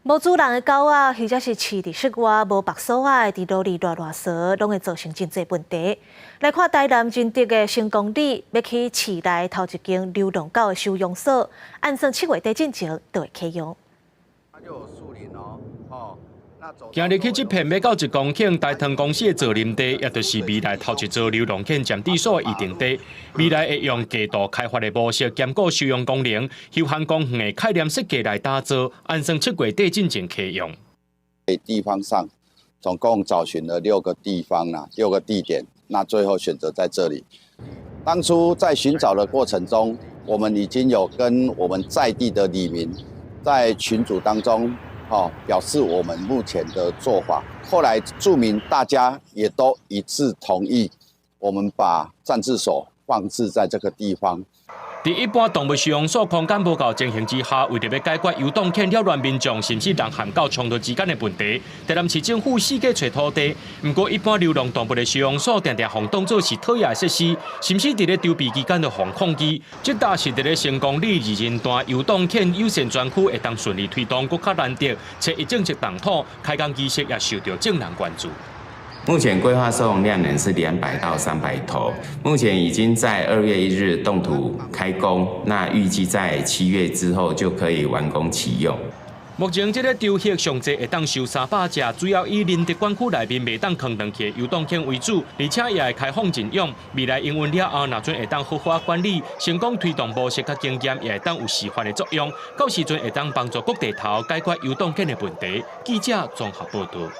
無主人的狗仔，或者是飼佇室外無縛鎖仔，佇路裡亂亂踅，攏會造成真濟問題。來看台南仁德的成功里，欲起市內頭一間流浪狗的收容所，按算7月底進前就會啟用。行入去這片欲到1公頃台糖公司的造林地，也就是未來頭一座流浪犬暫置所的預定地。未來會用過度開發的模式，兼顧收容功能、休閒公園的概念設計來打造，按算7月底進前啟用。地方上總共找尋了六個地方啦，六個地點，那最後選擇在這裡。當初在尋找的過程中，我們已經有跟我們在地的里民在群組當中，哦，表示我們目前的做法。後來住民大家也都一致同意，我們把暫置所放置在這個地方。佇一般動物收容所空間無夠情形之下，為著欲解決遊蕩犬擾亂民眾，甚至人和狗衝突之間的問題，台南市政府四界揣土地。毋過，一般流浪動物的收容所，定定予當做是討厭的設施，甚至佇咧籌備期間就予放棄。這搭是佇咧成功里二人段遊蕩犬友善專區會當順利推動，閣較難得，揣一政策動土，開工儀式也受著眾人關注。目前規劃收容量能是200到300頭，目前已經在2月1日動土開工，那預計在7月之後就可以完工啟用。目前這個場域上濟會當收300隻，主要以仁德管區內面袂當囥轉去的遊蕩犬為主，而且也會開放認養。未來營運了後，若準會當好好管理，成功推動模式佮經驗，也會當有示範的作用。到時陣會當幫助各地頭解決遊蕩犬的問題。記者綜合報導。